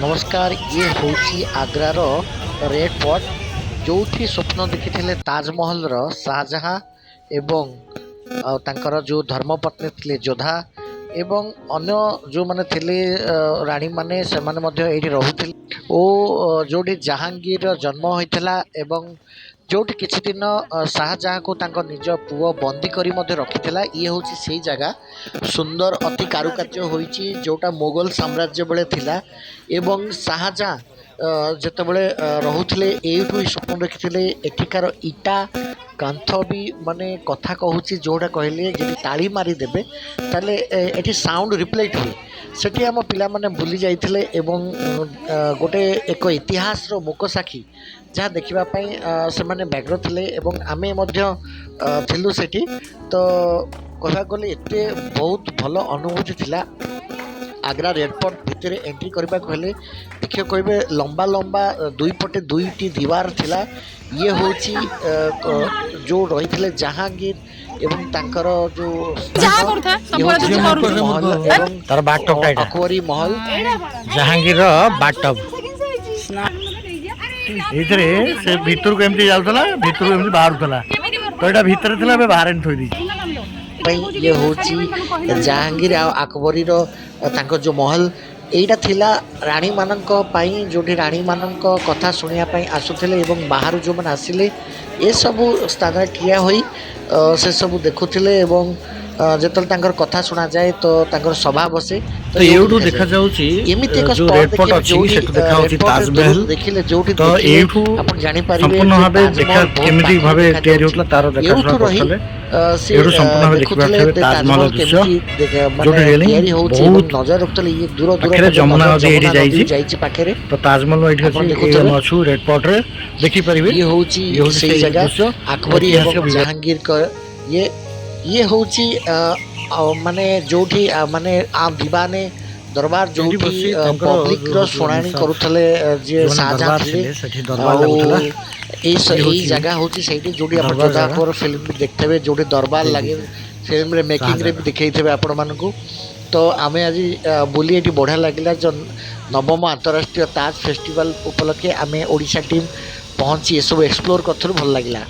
ନମସ୍କାର। ଇଏ ହେଉଛି ଆଗ୍ରାର ରେଡ୍ ଫୋର୍ଟ, ଯେଉଁଠି ସ୍ୱପ୍ନ ଦେଖିଥିଲେ ତାଜମହଲର ଶାହଜାହାଁ ଏବଂ ଆଉ ତାଙ୍କର ଯେଉଁ ଧର୍ମପତ୍ନୀ ଥିଲେ ଯୋଧା ଏବଂ ଅନ୍ୟ ଯେଉଁମାନେ ଥିଲେ ରାଣୀମାନେ, ସେମାନେ ମଧ୍ୟ ଏଇଠି ରହୁଥିଲେ ଓ ଯେଉଁଠି ଜାହାଙ୍ଗୀରର ଜନ୍ମ ହୋଇଥିଲା ଏବଂ ଯେଉଁଠି କିଛି ଦିନ ଶାହଜାହାଁକୁ ତାଙ୍କ ନିଜ ପୁଅ ବନ୍ଦୀ କରି ମଧ୍ୟ ରଖିଥିଲା, ଇଏ ହେଉଛି ସେଇ ଜାଗା। ସୁନ୍ଦର ଅତି କାରୁକାର୍ଯ୍ୟ ହୋଇଛି, ଯେଉଁଟା ମୋଗଲ ସାମ୍ରାଜ୍ୟ ବେଳେ ଥିଲା ଏବଂ ଶାହଜାହାଁ ଯେତେବେଳେ ରହୁଥିଲେ, ଏଇଠୁ ହିଁ ସ୍ୱପ୍ନ ଦେଖିଥିଲେ। ଏଠିକାର ଇଟା କାନ୍ଥ ବି ମାନେ କଥା କହୁଛି। ଯେଉଁଟା କହିଲେ ଯଦି ତାଳି ମାରିଦେବେ, ତାହେଲେ ଏଠି ସାଉଣ୍ଡ ରିଫ୍ଲେକ୍ଟ ହୁଏ। ସେଠି ଆମ ପିଲାମାନେ ବୁଲି ଯାଇଥିଲେ ଏବଂ ଗୋଟେ ଏକ ଇତିହାସର ମୂକସାକ୍ଷୀ ଯାହା ଦେଖିବା ପାଇଁ ସେମାନେ ବ୍ୟଗ୍ର ଥିଲେ ଏବଂ ଆମେ ମଧ୍ୟ ଥିଲୁ ସେଠି। ତ କହିବାକୁ ଗଲେ ଏତେ ବହୁତ ଭଲ ଅନୁଭୂତି ଥିଲା। ଆଗ୍ରା ରେଡ୍ ଫୋର୍ଟ ଭିତରେ ଏଣ୍ଟ୍ରି କରିବାକୁ ହେଲେ ଦେଖିବାକୁ କହିବେ, ଲମ୍ବା ଲମ୍ବା ଦୁଇ ପଟେ ଦୁଇଟି ଦିୱାର ଥିଲା। ଇଏ ହେଉଛି ଯେଉଁ ରହିଥିଲେ ଜାହାଙ୍ଗୀର ଏବଂ ତାଙ୍କର ଯେଉଁ ଯାହା ସ୍ଥାନ। କରୁଥା, ଇଏ ସବୁବେଳେ ହେଉଛି କିଛି ଜାହାଙ୍ଗୀର କରୁଛୁ। ମହଲ ଏବଂ ତାର ବାଥଟବଟା ଏଇଟା। ଆକବରୀ ମହଲ। ଜାହାଙ୍ଗୀରର ବାଥଟବ। ଏଇଥିରେ ସେ ଭିତରକୁ ଏମିତି ଯାଉଥିଲା, ଭିତରକୁ ଏମିତି ବାହାରୁଥିଲା। ତ ଏଇଟା ଭିତରେ ଥିଲା, ଏବେ ବାହାରେ ଥୋଇ ଦେଇଛି। ପାଇଁ ଇଏ ହେଉଛି ଜାହାଙ୍ଗୀର ଆଉ ଆକବରୀର ତାଙ୍କ ଯେଉଁ ମହଲ। ଏଇଟା ଥିଲା ରାଣୀମାନଙ୍କ ପାଇଁ, ଯେଉଁଠି ରାଣୀମାନଙ୍କ କଥା ଶୁଣିବା ପାଇଁ ଆସୁଥିଲେ ଏବଂ ବାହାରୁ ଯେଉଁମାନେ ଆସିଲେ, ଏସବୁ ସ୍ଥାନରେ ଠିଆ ହୋଇ ସେସବୁ ଦେଖୁଥିଲେ ଏବଂ ଯେତେବେଳେ ତାଙ୍କର କଥା ଶୁଣାଯାଏ, ତ ତାଙ୍କର ସଭା ବସେ। ତ ଏଇଠୁ ଦେଖାଯାଉଛି ଏମିତି ଏକ ଯୋଉ ସ୍ପଟ ରେଡ୍ ଫୋର୍ଟ ଦେଖିବେ ଅଛି, ଯୋଉଠି ସେଠୁ ଦେଖାଯାଉଛି ରେଡ୍ ଫୋର୍ଟରେ ତାଜମହଲ। ଦୂରରୁ ଦେଖିଲେ, ଯୋଉଠି ତ ଦେଖିଲେ ଏଇଠୁ ଆପଣ ଜାଣିପାରିବେ ସମ୍ପୂର୍ଣ୍ଣ ଯେ ଭାବେ ଦେଖା ତାଜମହଲ ବହୁତ କେମିତି ପାଖରୁ ଭାବେ ତିଆରି ଦେଖାଯାଉଛି। ହଉଥିଲା, ତାର ଦେଖାଶୁଣା ଏଉଠୁ ରହି କରୁଥିଲେ। ସେ ଏଇଠୁ ସମ୍ପୂର୍ଣ୍ଣ ଭାବେ ଦେଖୁଥିଲେ ଦେଖିପାରୁଥିବେ ଯେ ତାଜମହଲ ତାଜମହଲ ଦୃଶ୍ୟ, କେମିତି ମାନେ ଯୋଉଠି ରେଲିଂ ତିଆରି ହଉଛି ଏବଂ ବହୁତ ନଜର ରଖୁଥିଲେ। ଇଏ ଦୂର ଦୂର ପାଖରେ ପର୍ଯ୍ୟନ୍ତ ଯମୁନା ନଜର ନଦୀ ଏଇଠି ଯମୁନା ନଦୀ ଯାଇଛି। ଯାଇଛି ପାଖରେ। ତ ତାଜମହଲ ଏଇଠି ଆପଣ ଅଛି। ଏଇ ଦେଖୁଥିବେ। ଆମେ ଅଛୁ ରେଡ୍ ଫୋର୍ଟରେ, ଦେଖିପାରିବେ। ଇଏ ହେଉଛି ଇଏ ହେଉଛି ସେଇ ସେଇ ଜାଗା ଦୃଶ୍ୟ ଆକବରୀ ଏବଂ ଐତିହାସିକ ବିଭାଗ। ଜାହାଙ୍ଗୀରଙ୍କ। ଇଏ ହେଉଛି ଆଉ ମାନେ ଯୋଉଠି ମାନେ ଦିବାନେ ଦରବାର, ଏଇଠି ଯୋଉଠି ବସି ତାଙ୍କର ପବ୍ଲିକର ଯୋଉ ଶୁଣାଣି ନିଶାପ କରୁଥିଲେ, ଯିଏ ଯୋଉମାନେ ଶାହଜାହାଁ ଦରବାର ଥିଲେ। ଥିଲେ, ସେଠି ଦରବାର ଆଉ ଲାଗୁଥିଲା। ଏଇ ଇଏ ଏଇ ହେଉଛି ଜାଗା ହେଉଛି ସେଇଠି ଯୋଉଠି ଆପଣ ଦରବାର ଯୋଦ୍ଧା ଜାଗା। ଆକବର ଫିଲ୍ମ ବି ଦେଖିଥିବେ, ଯୋଉଠି ଦରବାର ଲାଗେ। ଫିଲ୍ମରେ ମେକିଂରେ ବି ଶାହଜାହାଁ। ଦେଖେଇଥିବେ ଆପଣମାନଙ୍କୁ। ତ ଆମେ ଆଜି ବୁଲି ଏଠି ବଢ଼ିଆ ଲାଗିଲା। ଯେଉଁ ନବମ ଆନ୍ତରାଷ୍ଟ୍ରୀୟ ତାଜ ଫେଷ୍ଟିଭାଲ ଉପଲକ୍ଷେ ଆମେ ଓଡ଼ିଶା ଟିମ୍ ପହଞ୍ଚି ଏସବୁ ଏକ୍ସପ୍ଲୋର କରିଥିଲୁ, ଭଲ ଲାଗିଲା।